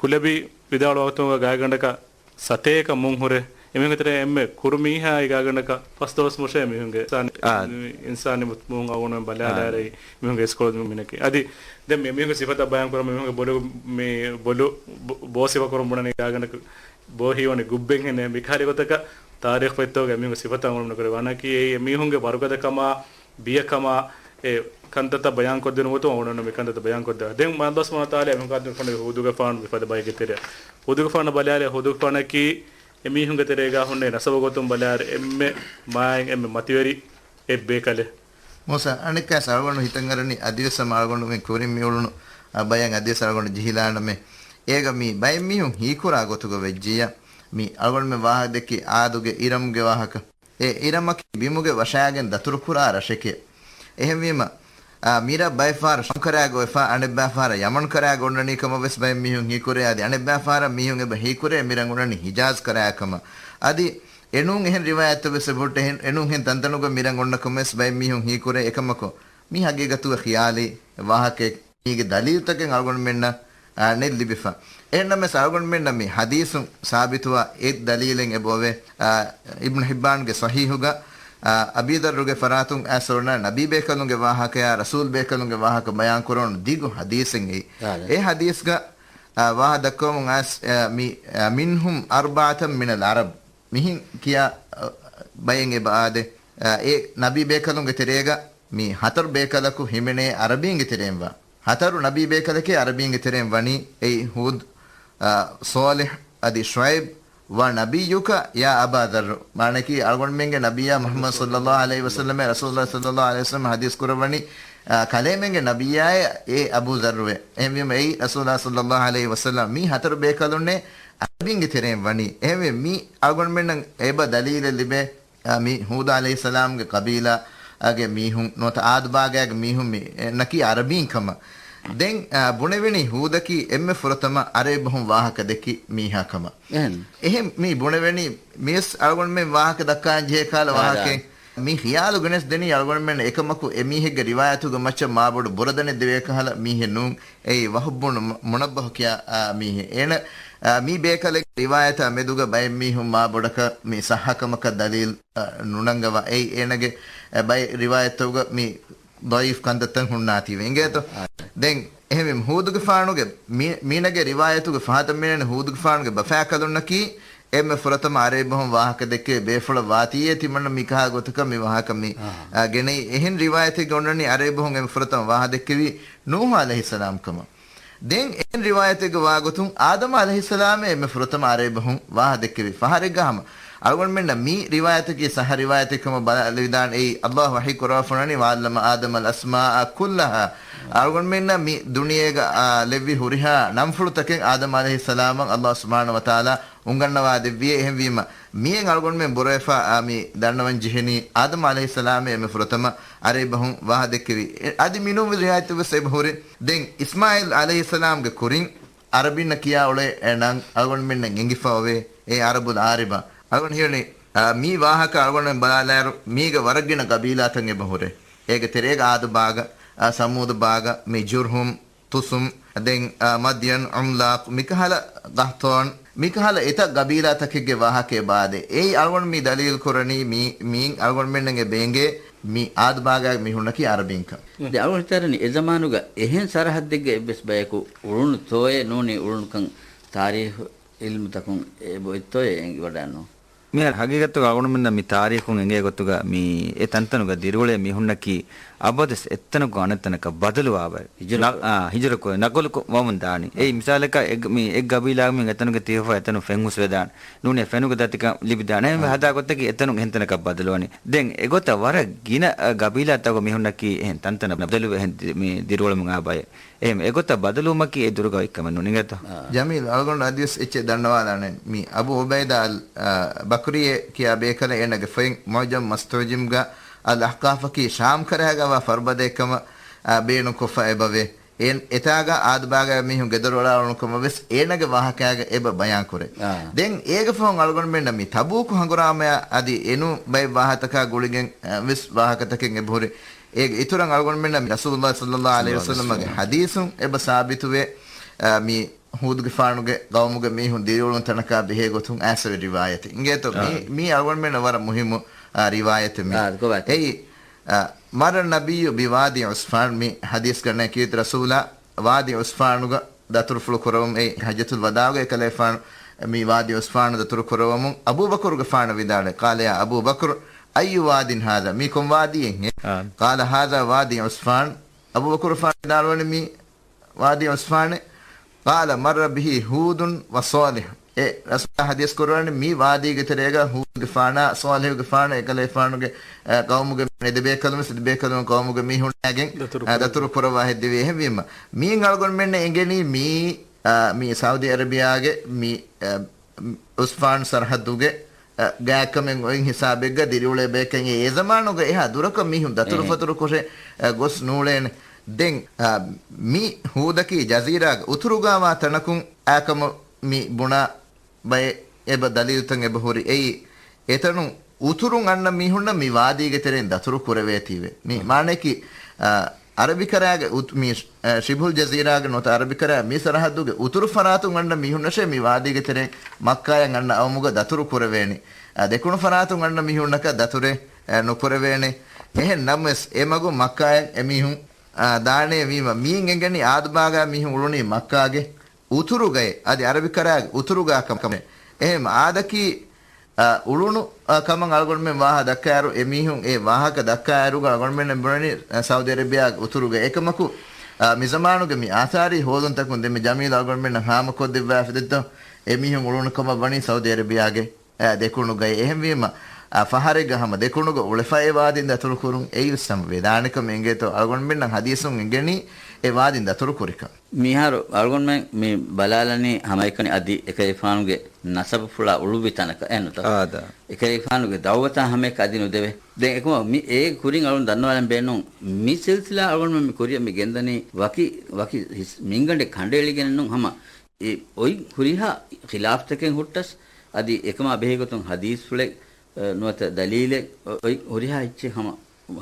ކުލަބީ ވިދާޅުވާ ގޮތުން ގާތްގަނޑަކަށް ސަތޭކަ މުން ހުރޭ. އެމީހުންގެ ތެރޭ އެންމެ ކުރު މީހާ އެ ގާތްގަނޑަކަށް ފަސް ދުވަސް މުށޭ މީހުންގެ އިންސާނީ، އާ. އިންސާނީ މު-، މުހުން އަޅުގަނޑުމެން ބަލާލާއިރު އާ. މީހުންގެ އިސްކޮޅު މީހުންނަކީ. އަދި ދެން މި މީހުންގެ ސިފަތައް ބަޔާން ކުރަމުން މީހުންގެ ބޮލު، މި ބޮލު ބޮ-، ބޯ ސިފަ ކުރަމުން ބުނަނީ ގާތްގަނޑަކަށް ބޯ ހީވަނީ ގުއްބެއްހެން. މިކަހަލަ ގޮތަކަށް ތާރީޚު ފޮތްތަކުގަ މީހުންގެ ސިފަތައް އަޅުގަނޑުމެންނަށް ކުރެވޭ. ވަނަކީ އެއީ އެމީހުންގެ ވަރުގަދަކަމާ، ބިޔަކަމާ، އެ ކަންތައްތައް ބަޔާންކޮށްދިނުމުގެ ގޮތުން އަޅުގަނޑު މި ކަންތައްތައް ބަޔާންކޮށްދޭ. ދެން މާތް އައްލާހު ސުބްޙާނަހޫ ވަތަޢާލާ އެމީހުން ކަންތައް ފޮނުވި ހޫދުގެފާނު މިފަދަ ބައެއްގެ ތެރެއަށް. ހޫދުގެފާނަށް ބަލާލި ހޫދުގެފާނަކީ އެމީހުންގެ ތެރޭގަ ހުންނެވި ނަސަބު ގޮތުން ބަލާއިރު އެންމެ މާތް އެންމެ މަތިވެރި އެއް ބޭކަލެއް. މޫސާ، އަނެއްކާސް އަޅުގަނޑު ހިތަށް އަރަނީ އަދިވެސް ހަމަ އަޅުގަނޑުމެން ކުރިން މިއުޅުނު، އަ، ބަޔަށް އަދިވެސް އަޅުގަނޑު ޖެހިލާނަމޭ. އޭގަ މި ބައެއް މީހުން ހީކުރާ ގޮތުގަ ވެއްޖިއްޔާ، މި އަޅުގަނޑުމެން ވާހަކަ ދެއްކި އާދުގެ އިރަމުގެ ވާހަކަ. އެ އިރަމަކީ ބިމުގެ ވަށާގެން ދަތުރުކުރާ ރަށެކޭ. އެހެންވީމަ، އާ، މިރަށް ބައެއް ފަހަރަށް ޝާމް ކަރާގަ އޮވެފަ، އަނެއްބައި ފަހަރަށް ޔަމަން ކަރާގަ އޮންނަނީ ކަމަށް ވެސް ބައެއް މީހުން ހީކުރޭ. އަދި އަނެއްބައި ފަހަރަށް މީހުން އެބަ ހީކުރޭ މިރަށް އޮންނަނީ ހިޖާޒް ކަރާ ކަމަށް. އަދި އެނޫން އެހެން ރިވާޔަތްތައް ވެސް އެބަހުއްޓޭ. އެހެން، އެނޫން އެހެން ތަންތަނުގަ މިރަށް އޮންނަ ކަމަށް ވެސް ބައެއް މީހުން ހީކުރޭ. އެކަމަކު، މީ ހަގީގަތުގަ ޚިޔާލީ ވާހަކައެއް. މީގެ ދަލީލުތަކެއް އަޅުގަނޑުމެންނަށް، އާ، ނެތް ލިބިފަ. އެހެންނަމަވެސް އަޅުގަނޑުމެންނަށް މި ޙަދީޘުން ސާބިތުވާ އެއް ދަލީލެއް އެބައޮވޭ. އާ، އިބްނު ޙިއްބާންގެ ޞަޙީޙުގަ، އާ، އަބީ ޛައްރުގެ ފަރާތުން އައިސް އޮންނަ ނަބީ ބޭކަލުންގެ ވާހަކަޔާ ރަސޫލް ބޭކަލުންގެ ވާހަކަ ބަޔާން ކުރަން ދިގު ޙަދީޘެއް އެއީ. އާ، އެ ޙަދީޘްގަ، އާ، ވާހަ ދައްކަވަމުން އައިސް، އާ، މި، އާ، މިންހުމް އަރްބަޢަތަން މިނަލް ޢަރަބް. މިހިން ކިޔާ، އަ، ބައެއް އެބަ އާދޭ. އަ، އެ ނަބީ ބޭކަލުންގެ ތެރޭގަ މި ހަތަރު ބޭކަލަކު ހިމެނޭ ޢަރަބީންގެ ތެރެއިން ވާ. ހަތަރު ނަބީ ބޭކަލެކޭ ޢަރަބީންގެ ތެރެއިން ވަނީ. އެއީ ހޫދު، އަ، ޞާލިޙު، އަދި ޝުޢައިބު، ވަ ނަބިއްޔުކަ ޔާ އަބާ ޛައްރު. މާނައަކީ އަޅުގަނޑުމެންގެ ނަބިއްޔާ މުޙައްމަދު ޞައްލައްލާހު ޢަލައިހި ވަސައްލަމޭ، ރަސޫލުﷲ ޞައްލައްލާހު ޢަލައިހި ވަސައްލަމަ ޙަދީޘް ކުރައްވަނީ، އަ، ކަލޭމެންގެ ނަބިއްޔާއޭ އޭ އަބޫ ޛައްރުއޭ. އެހެންވީމަ އެއީ ރަސޫލުﷲ ޞައްލައްލާހު ޢަލައިހި ވަސައްލަމަ މީ ހަތަރު ބޭކަލުންނޭ ޢަރަބީންގެ ތެރެއިން ވަނީ. އެހެންވެ މީ އަޅުގަނޑުމެންނަށް އެބަ ދަލީލެއް ލިބޭ، އަ، މި ހޫދު ޢަލައިހިއްސަލާމްގެ ޤަބީލާގެ މީހުން ނުވަތަ ޢާދު ބާގާގެ މީހުން މި، އެ، ނަކީ ޢަރަބީން ކަމަށް. ދެން، އަ، ބުނެވެނީ ހޫދަކީ އެންމެ ފުރަތަމަ ޢަރަބި ބަހުން ވާހަކަ ދެއްކި މީހާ ކަމަށް. އެހެން. އެހެން މި ބުނެވެނީ މިވެސް އަޅުގަނޑުމެން ވާހަކަ ދައްކާން ޖެހޭ ކަހަލަ ވާހަކައެއް. މި ޚިޔާލު ގެނެސް ދެނީ އަޅުގަނޑުމެން އެކަމަކު އެ މީހެއްގެ ރިވާޔަތުގެ މައްޗަށް މާބޮޑު ބުރަ ދަނެއް ދެވޭ ކަހަލަ މީހެއް ނޫން. އެއީ ވަހުބް ބުނު މު-، މުނައްބަހު ކިޔާ، އާ، މީހެއް. އޭނަ، އާ، މި ބޭކަލެއްގެ ރިވާޔަތާ މެދުގަ ބައެއް މީހުން މާ ބޮޑަކަށް މި ޞައްޙަކަމަކަށް ދަލީލް، އާ، ނުނަންގަވާ. އެއީ އޭނަގެ، އެ، ބައެއް ރިވާޔަތްތަކުގަ މި ޟަޢީފް ކަންތައްތައް ހުންނާތީވެ އިނގޭތޯ؟ ދެން އެހެންވީމަ ހޫދުގެފާނުގެ މި-، މީނަގެ ރިވާޔަތުގެ ފަހަތަށް މިނެން ހޫދުގެފާނުގެ ބަފާކަލުންނަކީ އެންމެ ފުރަތަމަ ޢަރަބި ބަހުން ވާހަކަ ދެއްކެވި ބޭފުޅަށް ވާތީއޭ ތިމަންނަ މިކަހާ ގޮތަކަށް މި ވާހަކަ މި، އާ، ގެނައީ. އެހެން ރިވާޔަތެއްގަ އޮންނަނީ ޢަރަބި ބަހުން އެންމެ ފުރަތަމަ ވާހަ ދެއްކެވީ ނޫޙު ޢަލައިހިއްސަލާމް ކަމަށް. ދެން އެހެން ރިވާޔަތެއްގަ ވާގޮތުން އާދަމް ޢަލައިހިއްސަލާމޭ އެންމެ ފުރަތަމަ ޢަރަބި ބަހުން ވާހަ ދެއްކެވި. ފަހަރެއްގަ ހަމަ އަޅުގަނޑުމެންނަށް މި ރިވާޔަތަކީ ޞައްޙަ ރިވާޔަތެއް ކަމަށް ބަލާލެވިދާނެ. އެއީ ﷲ ވަޙީ ކުރައްވާފަ އޮންނަނީ، وعلم آدم الأسماء كلها. އަޅުގަނޑުމެންނަށް މި ދުނިޔޭގަ، އާ، ލެއްވި ހުރިހާ ނަންފުޅުތަކެއް އާދަމް ޢަލައިހިއްސަލާމަށް ﷲ ސުބްޙާނަހޫ ވަތަޢާލާ އުނގަންނަވާ ދެއްވިއޭ. އެހެންވީމަ، މިއެއް އަޅުގަނޑުމެން ބުރަވެފަ، އާ، މި ދަންނަވަން ޖެހެނީ، އާދަމް ޢަލައިހިއްސަލާމޭ އެންމެ ފުރަތަމަ ޢަރަބި ބަހުން ވާހަ ދެއްކެވި. އެ، އަދި މިނޫން ރިވާޔަތެއް ވެސް އެބަހުރި. ދެން އިސްމާޢީލް ޢަލައިހިއްސަލާމްގެ ކުރިން ޢަރަބިންނަށް ކިޔާ އުޅޭ އެ ނަން އަޅުގަނޑުމެންނަށް އެނގިފަ އޮވޭ، އެ ޢަރަބުލް ޢާރިބާ. އަޅުގަނޑު ހީވަނީ، އާ، މި ވާހަކަ އަޅުގަނޑުމެން ބަލާލާއިރު، މީގަ ވަރަށް ގިނަ ޤަބީލާތައް އެބަ ހުރޭ. އޭގެ ތެރޭގަ ޢާދު ބާގަ، އާ، ސަމޫދު ބާގަ، މި ޖުރްހުމް، ތުސުމް، ދެން، އާ، މަދްޔަން، ޢުމްލާޤް، މިކަހަލަ ޤަޙްޠާން، މިކަހަލަ އެތައް ޤަބީލާތަކެއްގެ ވާހަކައެއް ބާދޭ. އެއީ އަޅުގަނޑު މި ދަލީލު ކުރަނީ މީ، މީން އަޅުގަނޑުމެންނަށް އެބަ އެނގޭ މި ޢާދު ބާގާގެ މީހުންނަކީ ޢަރަބީންކަން. ދެ އަޅުގަނޑު ހިތަށް އަރަނީ އެ ޒަމާނުގަ އެހެން ސަރަޙައްދެއްގަ އެއްވެސް ބަޔަކު އުޅުނުތޯއޭ ނޫނީ އުޅުނުކަން ތާރީޚު ޢިލްމުތަކުން އެބައޮތްތޯއޭ އެނގިވަޑާނު. މިހާރު ހަގީގަތުގަ އަޅުގަނޑުމެންނަށް މި ތާރީޚުން އެނގޭ ގޮތުގަ މި އެ ތަންތަނުގަ ދިރިއުޅޭ މީހުންނަކީ އަބަދުވެސް އެއްތަނަކު އަނެއްތަނަކަށް ބަދަލުވާ ބައެއް. ހިޖުރަ ނަ-، ކުރޭ. އާ، ހިޖުރަ ކުރޭ، ނަގަލު ކު-، ވަމުން ދާނީ. އެއީ މިސާލަކަށް އެއް ގަ-، މި އެއް ގަބީލާގަ މި އެތަނުގެ ތިހިފަ އެތަނު ފެން ހުސްވެދާނެ. ނޫނީ ފެނުގެ ދަތިކަން ލިބިދާނެ. އެހެންވެ އާ. ހަދާ ގޮތަކީ އެތަނުން އެހެން ތަނަކަށް ބަދަލުވަނީ. ދެން އެގޮތަށް ވަރަށް ގިނަ، އަ، ގަބީލާތަކުގެ މީހުންނަކީ އެހެން ތަންތަނަށް ބަދަލުވެ އެހެން ދި-، މި ދިރިއުޅެމުން އާ ބައެއް. އެހެން އެގޮތަށް ބަދަލުވުމަކީ އެ ދުރުގަ އޮތްކަމެއް ނޫން އިނގޭތޯ؟ އާ. ޖަމީލް، އަޅުގަނޑު އަދިވެސް އެއްޗެއް ދަންނަވާލާނެ. މި އަބޫ އުބައިދާ އަލް، އާ، ބަކުރީ ކިޔާ ބޭކަލެއް އޭނަގެ ފޮތް މުޢުޖަމް މަސްތުޢުޖަމްގަ އަލް އަޙްޤާފަކީ ޝާމް ކަރައިގަވާ ފަރުބަދައެއްކަމަށް، އާ، ބޭނުންކޮށްފަ އެބަވޭ. އެ-، އެތާގަ އާދަބާގަ މީހުން ގެދޮރު އަޅާ އުޅުނު ކަމަށް ވެސް އޭނަގެ ވާހަކައިގަ އެބަ ބަޔާން ކުރޭ. އާ. ދެން އޭގެ ފަހުން އަޅުގަނޑުމެންނަށް މި ތަބޫކު ހަނގުރާމަޔާ އަދި އެނޫން ބައެއް ވާހަކަތަކާ ގުޅިގެން، އަ، ވެސް ވާހަކަތަކެއް އެބަހުރި. އޭގެ އިތުރަށް އަޅުގަނޑުމެންނަށް މި ރަސޫލުﷲ ޞައްލަﷲ ޢަލައިހި ވަސައްލަމަގެ ޙަދީޘުން އެބަ ސާބިތުވޭ، އަ، މި ހޫދުގެފާނުގެ ޤައުމުގެ މީހުން ދިރިއުޅުނު ތަނަކާ ބެހޭ ގޮތުން އައިސްފައިވި ރިވާޔަތެއް. އިނގޭތޯ؟ މީ، އާ. މީ އަޅުގަނޑުމެންނަށް ވަރަށް މުހިއްމު، އާ، ރިވާޔަތެއް މީ. އާ، ގޮވާތެ. އެއީ، އާ، މައްރަ ނަބިއްޔު ބިވާދި ޢުސްފާން، މި ޙަދީޘް ގަންނަ ކީރިތި ރަސޫލާ ވާދި ޢުސްފާނުގަ ދަތުރުފުޅު ކުރަވުމު. އެ ޙައްޖަތުލް ވަދާޢުގަ އެކަލޭފާނު މި ވާދި ޢުސްފާނު ދަތުރު ކުރަވަމުން އަބޫބަކުރުގެފާނަށް ވިދާޅުވި، قال يا أبا بكر أي واد هذا؟ މީ ކޮން ވާދީއެއްހޭ؟ އާ. قال هذا واد عصفان. އަބޫބަކުރުފާނު ވިދާޅުވަނީ މީ ވާދީ ޢުސްފާނެއް. قال مر به هود وصالح. އެ ރަސޫލާ ޙަދީޘް ކުރައްވަނީ މި ވާދީގެ ތެރޭގަ ހޫދުގެފާނާ ޞާލިޙުގެފާނާ އެކަލޭފާނުގެ، އަ، ޤައުމުގެ މީހުން އެ ދެބޭކަލުން ވެސް، ދެބޭކަލުން ޤައުމުގެ މީހުންނާގެން، ދަތުރު އަ، ކުރެވި. ދަތުރު ކުރައްވާ ހެއްދެވި. އެހެންވީމަ މީން އަޅުގަނޑުމެންނަށް އެނގެނީ މީ، އަ، މި ސައުދީ އަރަބިޔާގެ މި، އަ، ޢުސްފާން ސަރަޙައްދުގެ، އަ، ގާތްކަމެއް އޮތް ހިސާބެއްގަ ދިރިއުޅޭ ބަޔަކަށް އެ ޒަމާނުގަ އެހާ ދުރަކަށް މީހުން ދަތުރު އެހެން. ފަތުރު ކޮށެ، އަ، ގޮސް ނޫޅޭނެ. ދެން، އަ، މި ހޫދަކީ ޖަޒީރާގެ އުތުރުގަވާ ތަނަކުން އާކަމަށް މި ބުނާ ބައެއް އެބަ ދަލީލުތައް އެބަހުރި. އެއީ، އެތަނުން އުތުރުން އަންނަ މީހުންނަށް މި ވާދީގެ ތެރެއިން ދަތުރު ކުރެވޭތީވެ. މި މާނަޔަކީ، އަ، އަރަބިކަރައިގެ އުތު-، މި، އަ، ޝިބްހުލް ޖަޒީރާގެ ނުވަތަ އަރަބިކަރައި މި ސަރަހައްދުގެ އުތުރު ފަރާތުން އަންނަ މީހުންނަށޭ މި ވާދީގެ ތެރެއިން މައްކާޔަށް އަންނަ އައުމުގަ ދަތުރު ކުރެވޭނީ. އަ، ދެކުނު ފަރާތުން އަންނަ މީހުންނަކަށް ދަތުރެއް، އަ، ނުކުރެވޭނެ. އެހެން ނަމަވެސް، އެ މަގު މައްކާޔަށް އެމީހުން، އަ، ދާނޭ ވީމަ، މީން އެނގެނީ އާދަބާގާ މީހުން އުޅުނީ މައްކާގެ އުތުރުގައި، އަދި އަރަބިކަރައިގެ އުތުރުގާ ކަމެއް. އެހެން އާދަކީ، އަ، އުޅުނު، އަ، ކަމަށް އަޅުގަނޑުމެން ވާހަ ދައްކާއިރު، އެމީހުން އެ ވާހަކަ ދައްކާއިރުގަ އަޅުގަނޑުމެންނަށް ބުނަނީ، އަ، ސައުދީ އަރަބިޔާގެ އުތުރުގައި. އެކަމަކު، އަ، މިޒަމާނުގެ މި އާސާރީ ހޯލުންތަކުން ދެންމެ ޖަމީލް އަޅުގަނޑުމެންނަށް ހާމަކޮށްދެއްވާފި ދެއްތޯ، އެމީހުން އުޅުނު ކަމަށް ވަނީ ސައުދީ އަރަބިޔާގެ، އަ، ދެކުނުގައި. އެހެންވީމަ، އަ، ފަހަރެއްގަ ހަމަ ދެކުނުގަ އުޅެފަ އެ ވާދީން ދަތުރު ކުރުން އެއީވެސް ހަމަ ވެދާނެ ކަމެއް އެނގޭތޯ. އަޅުގަނޑުމެންނަށް ޙަދީޘުން އެނގެނީ އެ ވާދީން ދަތުރު ކުރިކަން. މިހާރު އަޅުގަނޑުމެން މި ބަލާލަނީ ހަމައެކަނި އަދި އެކަލޭގެފާނުގެ ނަސަބުފުޅާ އުޅުއްވި ތަނަކަށް އެހެންނުތަ؟ އާދަ. އެކަލޭގެފާނުގެ ދަޢުވަތާ ހަމައެކަ އަދި ނުދެވޭ. ދެން އެކަމަ މި އޭގެ ކުރިން އަޅުން ދަންނަވާލަން ބޭނުން މި ސިލްސިލާ އަޅުގަނޑުމެން މި ކުރިއަށް މި ގެންދަނީ ވަކި، ވަކި ހިސް-، މިންގަނޑެއް ކަނޑައެޅިގެނެއް ނޫން ހަމަ އެ އޮތް ހުރިހާ ޚިލާފްތަކެއް ހުއްޓަސް، އަދި އެކަމާ ބެހޭގޮތުން ޙަދީޘްފުޅެއް، އަ، ނުވަތަ ދަލީލެއް އޮ-، އޮތް ހުރިހާ އެއްޗެއް ހަމަ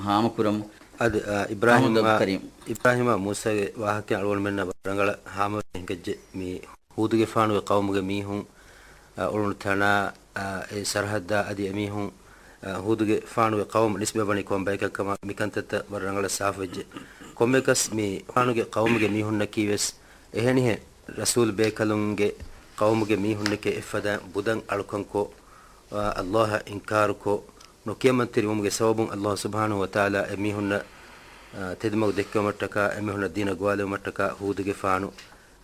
ހާމަކުރަމު. އަދި، އަ، އިބްރާހީމް އަޙްމަދު އަ، ކަރީމް. އިބްރާހީމް އަ، މޫސާގެ ވާހަކަ އަޅުގަނޑުމެންނަށް ވަރަށް ރަނގަޅަށް ހާމަވެ ހިނގައްޖެ. މި ހޫދުގެފާނުގެ ޤައުމުގެ މީހުން، އަ، އުޅުނު ތަނާ، އަ، އެ ސަރަހައްދާ އަދި އެމީހުން، އަ، ހޫދުގެފާނުގެ ޤައުމު ނިސްބަތްވަނީ ކޮން ބަޔަކަށްކަމަށް މިކަންތައްތައް ވަރަށް ރަނގަޅަށް ސާފުވެއްޖެ. ކޮންމެއަކަސް މި ފާނުގެ ޤައުމުގެ މީހުންނަކީވެސް އެހެނިހެން ރަސޫލު ބޭކަލުންގެ ޤައުމުގެ މީހުންނެކޭ އެއްފަދައިން ބުދަން އަޅުކަންކޮށް، އަ، ﷲ އަށް އިންކާރުކޮށް، ނުކިޔަމަންތެރިވުމުގެ ސަބަބުން ﷲ ސުބްޙާނަހޫ ވަތަޢާލާ އެމީހުންނަށް، އަ، ތެދުމަގު ދެއްކެވުމަށްޓަކާ، އެމީހުންނަށް ދީނަށް ގޮވާލެވުމަށްޓަކާ ހޫދުގެފާނު،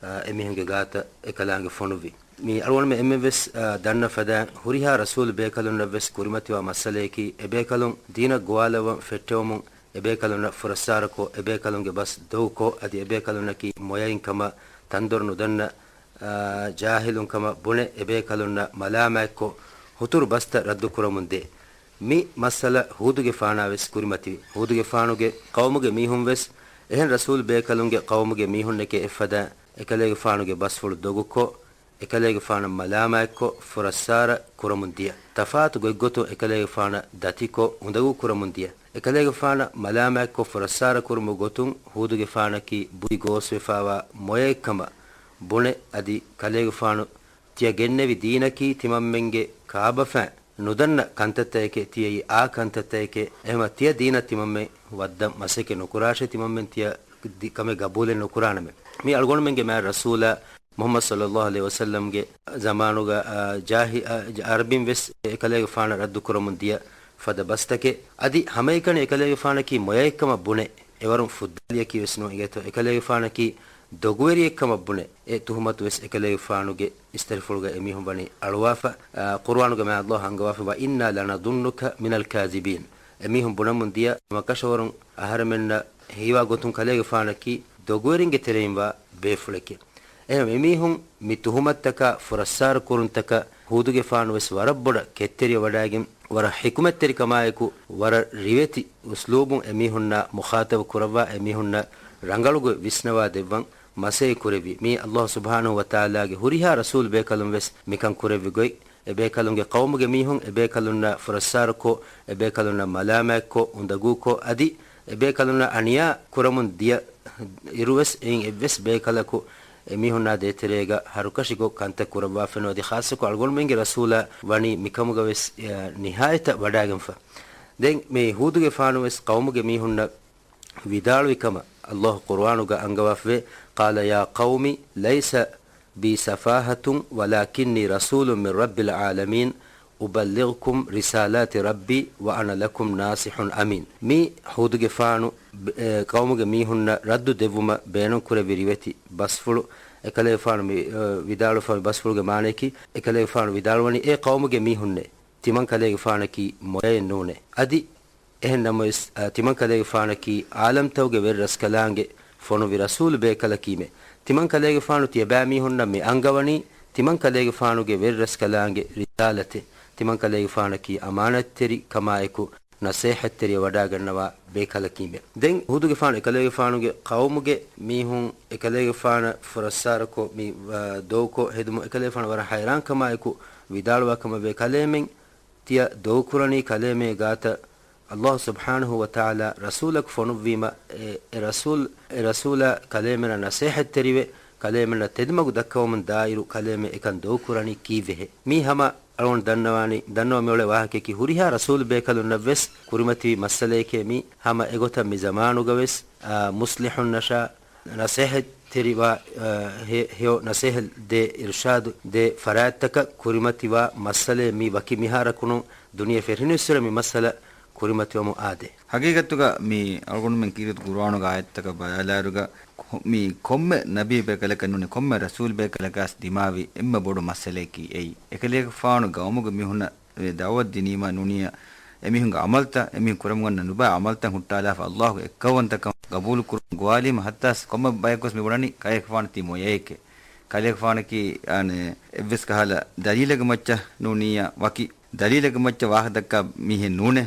އަ، އެމީހުންގެ ގާތަށް އެކަލާނގެ ފޮނުއްވި. މި އަޅުގަނޑުމެން އެންމެންވެސް، އަ، ދަންނަ ފަދައިން ހުރިހާ ރަސޫލު ބޭކަލުންނަށްވެސް ކުރިމަތިވާ މައްސަލަޔަކީ، އެބޭކަލުން ދީނަށް ގޮވާލައްވަން ފެއްޓެވުމުން އެބޭކަލުންނަށް ފުރައްސާރަކޮށް، އެބޭކަލުންގެ ބަސް ދޮގުކޮށް، އަދި އެބޭކަލުންނަކީ މޮޔައިން ކަމަށް ތަންދޮރު ނުދަންނަ، އާ، ޖާހިލުން ކަމަށް ބުނެ، އެބޭކަލުންނަށް މަލާމާތްކޮށް، ހުތުރު ބަސްތައް ރައްދުކުރަމުންދޭ. މި މައްސަލަ ހޫދުގެފާނާވެސް ކުރިމަތިވި. ހޫދުގެފާނުގެ ޤައުމުގެ މީހުންވެސް އެހެން ރަސޫލު ބޭކަލުންގެ ޤައުމުގެ މީހުންނެކޭ އެއްފަދައިން އެކަލޭގެފާނުގެ ބަސްފުޅު ދޮގުކޮށް، އެކަލޭގެފާނަށް މަލާމާތްކޮށް ފުރައްސާރަ ކުރަމުން ދިޔަ. ތަފާތު ގޮތްގޮތުން އެކަލޭގެފާނަށް ދަތިކޮށް އުނދަގޫ ކުރަމުން ދިޔަ. އެކަލޭގެފާނަށް މަލާމާތްކޮށް ފުރައްސާރަ ކުރުމުގެ ގޮތުން ހޫދުގެފާނަކީ ބުއި ގޯސްވެފާވާ މޮޔައެއްކަމަށް ބުނެ، އަދި ކަލޭގެފާނު ތިޔަ ގެންނެވި ދީނަކީ ތިމަންމެންގެ ކާބަފައިން ނުދަންނަ ކަންތައްތައެކޭ، ތިޔައީ އާ ކަންތައްތައެކޭ، އެހެމަ ތިޔަ ދީނަށް ތިމަންމެން ވައްދަން މަސައްކަތް ނުކުރާށޭ، ތިމަންމެން ތިޔަ ދި-، ކަމެއް ގަބޫލެއް ނުކުރާނަމޭ. މި އަޅުގަނޑުމެންގެ މާތް ރަސޫލާ މުޙައްމަދު ޞައްލައްލާހު ޢަލައިހި ވަސައްލަމްގެ ޒަމާނުގަ، އާ، ޖާހި-، އާ، ޖަ-، އަރަބިން ވެސް އެކަލޭގެފާނަށް ރައްދު ކުރަމުން ދިޔަ ފަދަ ބަސްތަކެއް. އަދި ހަމައެކަނި އެކަލޭގެފާނަކީ މޮޔައެއްކަމަށް ބުނެ، އެވަރުން ފުއްދާލިއަކީ ވެސް ނޫން އިނގޭތޯ. އެކަލޭގެފާނަކީ ދޮގުވެރިއެއްކަމަށް ބުނެ، އެ ތުހުމަތު ވެސް އެކަލޭގެފާނުގެ އިސްތަށިފުޅުގަ އެމީހުން ވަނީ އަޅުވާފަ. އާ، ޤުރުއާނުގެ މާތް ﷲ އަންގަވާފަ، "وَإِنَّا لَنَظُنُّكَ مِنَ الْكَاذِبِينَ." އެމީހުން ބުނަމުން ދިޔަ ހަމަކަށަވަރުން އަހަރެމެންނަށް ހީވާ ގޮތުން ކަލޭގެފާނަކީ ދޮގުވެރިންގެ ތެރެއިން ވާ ބޭފުޅެކޭ. އެހެން އެމީހުން މި ތުހުމަތްތަކާ ފުރައްސާރަ ކުރުންތަކަށް ހޫދުގެފާނު ވެސް ވަރަށް ބޮޑަށް ކެތްތެރިޔަށް ވަޑައިގެން، ވަރަށް ޙިކުމަތްތެރިކަމާއެކު، ވަރަށް ރިވެތި އުސްލޫބުން އެމީހުންނާ މުޚާޠަބު ކުރައްވާ، އެމީހުންނަށް ރަނގަޅުގޮތް ވިސްނަވާ ދެއްވަން މަސައްކަތް ކުރެއްވި. މީ ﷲ ސުބްޙާނަހޫ ވަތަޢާލާގެ ހުރިހާ ރަސޫލް ބޭކަލުން ވެސް މިކަން ކުރެއްވި ގޮތް. އެބޭކަލުންގެ ޤައުމުގެ މީހުން އެބޭކަލުންނާ ފުރައްސާރަކޮށް، އެބޭކަލުންނަށް މަލާމާތްކޮށް، އުނދަގޫކޮށް، އަދި އެބޭކަލުންނަށް އަނިޔާ ކުރަމުން ދިޔަ އިރުވެސް، އެއިން އެއްވެސް ބޭކަލަކު އެމީހުންނާ ދޭތެރޭގަ ހަރުކަށި ގޮށް ކަންތައް ކުރައްވާފައެއް ނުވޭ. އަދި ޚާއްޞަކޮށް އަޅުގަނޑުމެންގެ ރަސޫލާ ވަނީ މިކަމުގަ ވެސް، އެ، ނިހާޔަތަށް ވަޑައިގެންފަ. ދެން މި ހޫދުގެފާނު ވެސް ޤައުމުގެ މީހުންނަށް ވިދާޅުވި ކަމަށް ﷲ ޤުރުއާނުގަ އަންގަވާފަވޭ، "قَالَ يَا قَوْمِ لَيْسَ بِي سَفَاهَةٌ وَلَٰكِنِّي رَسُولٌ مِّن رَّبِّ الْعَالَمِينَ أُبَلِّغُكُمْ رِسَالَاتِ رَبِّي وَأَنَا لَكُمْ نَاصِحٌ أَمِينٌ." މީ ހޫދުގެފާނު، އެ، ޤައުމުގެ މީހުންނަށް ރައްދު ދެއްވުމަށް ބޭނުންކުރެއްވި ރިވެތި ބަސްފުޅު. އެކަލޭގެފާނު މި، އެ، ވިދާޅުވެފަ މި ބަސްފުޅުގެ މާނަޔަކީ، އެކަލޭގެފާނު ވިދާޅުވަނީ، އޭ ޤައުމުގެ މީހުންނޭ! ތިމަން ކަލޭގެފާނަކީ މޮޔައެއް ނޫނޭ. އަދި އެހެން ނަމަވެސް، އަ، ތިމަން ކަލޭގެފާނަކީ ޢާލަމްތަކުގެ ވެރިރަސްކަލާނގެ ފޮނުވި ރަސޫލު ބޭކަލަކީމޭ. ތިމަން ކަލޭގެފާނު ތިޔަބައިމީހުންނަށް މި އަންގަވަނީ، ތިމަން ކަލޭގެފާނުގެ ވެރިރަސްކަލާނގެ ރިސާލަތެއް. ތިމަން ކަލޭގެފާނަކީ އަމާނަތްތެރި ކަމާއެކު ނަސޭހަތްތެރިޔަށް ވަޑައިގަންނަވާ ބޭކަލަކީމޭ. ދެން ހޫދުގެފާނު އެކަލޭގެފާނުގެ ޤައުމުގެ މީހުން އެކަލޭގެފާނަށް ފުރައްސާރަކޮށް މި، އަ، ދޮގުކޮށް ހެދުމުން އެކަލޭގެފާނު ވަރަށް ހައިރާންކަމާއެކު ވިދާޅުވާ ކަމަށް ވޭ، ކަލޭމެން ތިޔަ ދޮގުކުރަނީ ކަލޭމެންގެ ގާތަށް ﷲ ސުބްޙާނަހޫ ވަތަޢާލާ ރަސޫލަކު ފޮނުއްވީމަ، އެ، އެ ރަސޫލް، އެ ރަސޫލާ ކަލޭމެނަށް ނަސޭހަތްތެރިވެ، ކަލޭމެނަށް ތެދުމަގު ދައްކަވަމުން ދާއިރު، ކަލޭމެން އެކަން ދޮގުކުރަނީ ކީއްވެހޭ؟ މީ ހަމަ އަޅުގަނޑު ދަންނަވާނީ، ދަންނަވަން މިއުޅޭ ވާހަކައަކީ، ހުރިހާ ރަސޫލު ބޭކަލުންނަށް ވެސް ކުރިމަތިވި މައްސަލައެކޭ މީ. ހަމަ އެގޮތަށް މި ޒަމާނުގަ ވެސް، އާ، މުޞްލިޙުންނަށާ ނަސޭހަތްތެރިވާ، އަ، ހެ-، ހެޔޮ ނަސޭހަތް ދޭ، އިރުޝާދު ދޭ ފަރާތްތަކަށް ކުރިމަތިވާ މައްސަލައެއް މީ. ވަކި މިހާރަކު ނޫން، ދުނިޔެ ފެށިނުއްސުރެ މި މައްސަލަ ކުރިމަތިވަމުން އާދޭ. ހަގީގަތުގަ މި އަޅުގަނޑުމެން ކީރިތި ޤުރުއާނުގެ އާޔަތްތަކަށް ބަލާލާއިރުގަ، ކޮ-، މި ކޮންމެ ނަބީ ބޭކަލަކަށް ނޫނީ، ކޮންމެ ރަސޫލް ބޭކަލަކަށް ދިމާވި އެންމެ ބޮޑު މައްސަލައަކީ އެއީ. އެކަލޭގެފާނު ގައުމުގެ މީހުންނަށް އެ ދަޢުވަތު ދިނީމާ ނޫނިއްޔާ، އެމީހުންގެ ޢަމަލުތައް، އެމީހުން ކުރަމުން ނުބައި ޢަމަލުތައް ހުއްޓާލާފަ، ﷲގެ އެއްކައުވަންތަކަން ގަބޫލުކުރުން ގޮވާލީމަ، ހައްތާސް ކޮންމެ ބަޔަކުވެސް މި ބުނަނީ ކަލޭގެފާނު ތީ މޮޔައެކޭ. ކަލޭގެފާނަކީ، އަނެ، އެއްވެސް ކަހަލަ ދަލީލެއްގެ މައްޗަށް ނޫނިއްޔާ، ވަކި ދަލީލެއްގެ މައްޗަށް ވާހަކަ ދައްކާ މީހެއް ނޫނޭ.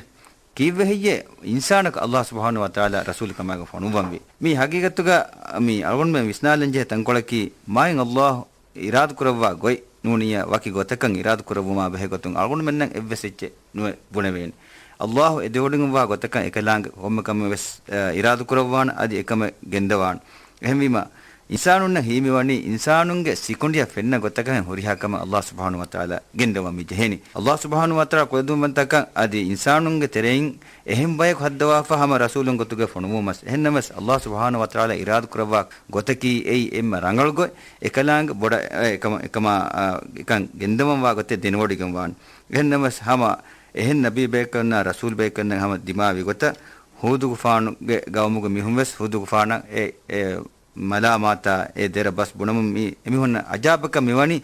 ކީއްވެ ހެއްޔޭ އިންސާނަކަށް ﷲ ސުބްޙާނަހޫ ވަތަޢާލާ ރަސޫލު ކަމާގެ ފޮނުއްވަންވީ؟ މީ ހަގީގަތުގަ މީ އަޅުގަނޑުމެން ވިސްނާލަންޖެހޭ ތަންކޮޅަކީ، މާތް ﷲ އިރާދަކުރައްވާ ގޮތް ނޫނިއްޔާ، ވަކި ގޮތަކަށް އިރާދަކުރައްވުމާ ބެހޭ ގޮތުން އަޅުގަނޑުމެންނަށް އެއްވެސް އެއްޗެއް ނުވެ ބުނެވޭނެ. ﷲ އެދެވޮޑިގެންވާ ގޮތަކަށް އެކަލާނގެ ކޮންމެ ކަމެއް ވެސް، އަ، އިރާދަކުރައްވާނެ، އަދި އެކަމެއް ގެންދަވާނެ. އެހެންވީމަ، އިންސާނުންނަށް ހީވެވަނީ އިންސާނުންގެ ސިކުނޑިއަށް ފެންނަ ގޮތަކަށް ހުރިހާ ކަމެއް ﷲ ސުބްޙާނަހޫ ވަތަޢާލާ ގެންދަވަން މި ޖެހޭނީ. ﷲ ސުބްޙާނަހޫ ވަތަޢާލާ ކުލަދުންވަންތަކަން އަދި އިންސާނުންގެ ތެރެއިން އެހެން ބަޔަކު ހައްދަވާފަ ހަމަ ރަސޫލުން ގޮތުގަ ފޮނުވުމަސް. އެހެންނަމަސް، ﷲ ސުބްޙާނަހޫ ވަތަޢާލާ އިރާދަކުރައްވާ ގޮތަކީ އެއީ އެންމެ ރަނގަޅު ގޮތް. އެކަލާނގެ ބޮޑަށް، އެ، އެކަމަ-، އެކަމާ، އާ، އެކަން ގެންދަވަންވާ ގޮތެއް ދެނެވޮޑިގެންވާނެ. އެހެންނަމަސް، ހަމަ އެހެން ނަބީ ބޭކަލުންނާ ރަސޫލް ބޭކަލުންނަށް ހަމަ ދިމާވި ގޮތަށް، ހޫދުގެފާނުގެ ގައުމުގެ މީހުން ވެސް ހޫދުގެފާނަށް އެ، އެ، މަލާމާތާ އެ ދެރަ ބަސް ބުނަމުން މި އެމީހުންނަށް އަޖާބަކަށް މިވަނީ،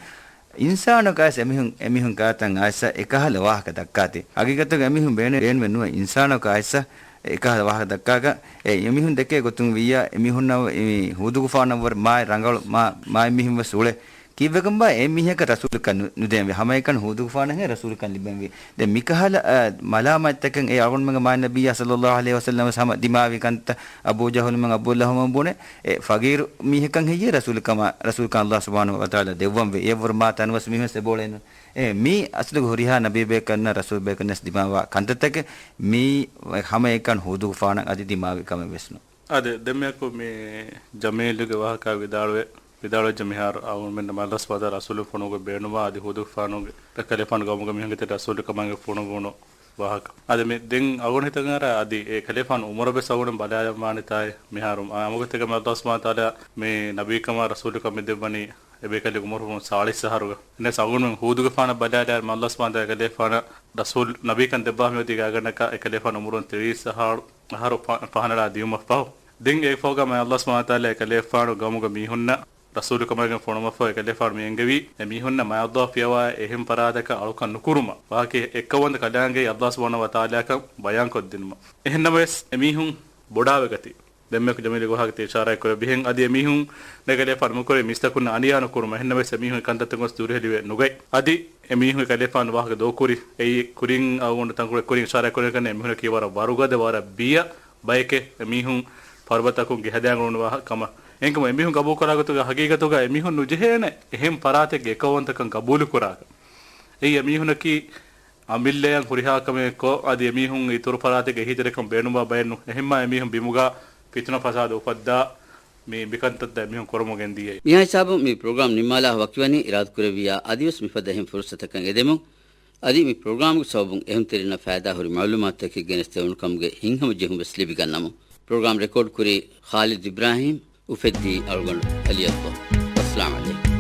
އިންސާނަކަށް އައިސް އެމީހުން، އެމީހުން ކާތަން އައިސް އެކަހަލަ ވާހަކަ ދައްކާތި. ހަގީގަތުގަ އެމީހުން ބޭނު-، ބޭނުމެއް ނުވޭ އިންސާނަކަށް އައިސް އެކަހަލަ ވާހަކަ ދައްކާކަށް. އެ އެމީހުން ދެކޭ ގޮތުން ވިއްޔާ، އެމީހުންނަށް މި ހޫދުގެފާނަށްވުރެ މާތް ރަނގަޅު މާ-، މާތް މީހުން ވެސް އުޅޭ. ކީއްވެގެންބާ އެ މީހަކަށް ރަސޫލުކަން ނު-، ނުދޭންވީ؟ ހަމައެކަނި ހޫދުގެފާނަށް ހެން ރަސޫލުކަން ލިބެންވީ. ދެން މިކަހަލަ، އަ، މަލާމާތްތަކެއް އެ އަޅުގަނޑުމެންގެ މާތް ނަބިއްޔާ ޞައްލައްލާހު ޢަލައިހި ވަސައްލަމަ ހަމަ ދިމާވި ކަންތައް އަބޫ ޖަހުލުމެން އަބޫ ލަހަބުމެން ބުނެ، އެ ފަގީރު މީހަކަށް ހެއްޔޭ ރަސޫލުކަމާ-، ރަސޫލުކަން ﷲ ސުބްޙާނަހޫ ވަތަޢާލާ ދެއްވަންވީ؟ އެއަށްވުރެ މާ ތަނަވަސް މީހުން އެބައުޅޭނު. އެ މީ އަސްލުގެ ހުރިހާ ނަބީ ބޭކަލުންނަށް ރަސޫލް ބޭކަލުންނަށް ދިމާވާ ކަންތައްތަކެއް. މީ ހަމައެކަނި ހޫދުގެފާނަށް އަދި ދިމާވި ކަމެއް ވެސް ނޫން. އާދެ، ދެންމެއަކު މި ޖަމީލުގެ ވާހަކަ ވިދާޅުވެ، ވިދާޅުވެއްޖެ މިހާރު އަޅުގަނޑުމެން މަދްރަސާ ފަދަ ރަސޫލު ފޮނުވުގެ ބޭނުމާ އަދި ހޫދުގެފާނުގެ ކަލޭފާނު ގައުމުގެ މީހުންގެ ތެރެ ރަސޫލު ކަމާގެ ފޮނުވުނު ވާހަކަ. އަދި މި ދެން އަޅުގަނޑު ހިތަށް އަރާ އަދި އެ ކަލޭފާނު އުމުރަށް ވެސް އަޅުގަނޑު ބަލާލަންވާނެތާއޭ މިހާރު. އާ، އަމަގޮތެއްގަ މި ﷲ ސުބްޙާނަހޫ ވަތަޢާލާ މި ނަބީކަމާ ރަސޫލުކަމެއް ދެއްވަނީ އެބޭކަލޭގެ އުމުރު ހުރުން ސާޅީސް އަހަރުގަ. އެހެންނަމަވެސް އަޅުގަނޑުމެން ހޫދުގެފާނަށް ބަލާލާއިރު މާތް ﷲ ސުބްޙާނަހޫ ވަތަޢާލާ އެކަލޭގެފާނަށް ރަސޫލު ނަބީކަން ދެއްވާ މިއޮތީ ގާތްގަނޑަކަށް އެކަލޭގެފާނު އުމުރުން ތިރީސް އަހަރު، އަހަރު ފަ-، ފަހަނަޅާ ދިޔުމަށް ފަހު. ދެން އެއަށްފަހުގަ މާތް ﷲ ސުބްޙާނަހޫ ވަތަޢާލާ އެކަލޭގެފާނު ގައުމުގަ މީހުންނަށް ރަސޫލުކަމުގެ ފޮނުވުމަށްފަހު އެކަލޭގެފާނު މި އެންގެވީ، އެ މީހުންނަށް މާތް ﷲ ފިޔަވާ އެހެން ފަރާތަކަށް އަޅުކަން ނުކުރުމަށް. ވާހަކަ އެއްކައުވަންތަ ކަލާނގެ ﷲ ސުބްޙާނަހޫ ވަތަޢާލާ ކަން ބަޔާންކޮށްދިނުމަށް. އެހެންނަމަވެސް އެމީހުން ބޮޑާވެގަތީ. ދެންމެ ޖަމީލު ވާހަކަ ތި އިޝާރާތް ކުރެއްވިހެން އަދި އެމީހުން އެކަލޭގެފާނު މިކުރެއްވި މީސްތަކުން އަނިޔާ ނުކުރުމަށް. އެހެންނަމަވެސް އެމީހުން އެކަންތައްތަކުން ދުރުހެލިވެ ނުގަތް. އަދި އެމީހުން އެކަލޭގެފާނު ވާހަކަ ދޫކުރި. އެއީ ކުރިން އަޅުގަނޑު ތަންކޮޅެއް ކުރިން އިޝާރާތް ކުރެއްވި ކަން އެމީހުނަކީ ވަރަށް ވަރުގަދަ ވަރަށް ބިޔަ ބައެކޭ. އެމީހުން ފަރުބަތަކުން ގެ ހަދާން އުޅުނު ވާހަކަ ކަމަށް. އެހެންކަމުން އެމީހުން ގަބޫލު ކުރާ ގޮތުގަ ހަގީގަތުގަ އެމީހުން ނުޖެހޭނެ އެހެން ފަރާތެއްގެ އެކައުވަންތަކަން ގަބޫލު ކުރާކަށް. އެއީ އެމީހުނަކީ އަމިއްލަޔަށް ހުރިހާ ކަމެއް ކޮށް، އަދި އެމީހުން އިތުރު ފަރާތެއްގެ އެހީތެރިކަން ބޭނުންވާ ބައެއް ނޫން. އެހެންމާ އެމީހުން ބިމުގަ ފިތުނަ ފަސާދަ އުފައްދާ މި މިކަންތައްތައް އެމީހުން ކުރަމުން ގެންދިޔައީ. މިހާ ހިސާބުން މި ޕްރޮގްރާމް ނިންމާލާ ވަކިވަނީ އިރާދަކުރެއްވިއްޔާ އަދިވެސް މިފަދަ އެހެން ފުރުސަތަކަށް އެދެމުން. އަދި މި ޕްރޮގްރާމްގެ ސަބަބުން އެހުންތެރިންނަށް ފައިދާހުރި މައުލޫމާތުތަކެއް ގެނެސްދެވުނު ކަމުގެ ހިތްހަމަޖެހުން ވެސް ލިބިގަންނަމުން. ޕްރޮގްރާމް ރެކޯޑް ކުރީ ޚާލިދު އިބްރާހީމް، އުފެއްދީ އަޅުގަނޑު އަލީ އަކްބަރު. އައްސަލާމް ޢަލައިކުމް.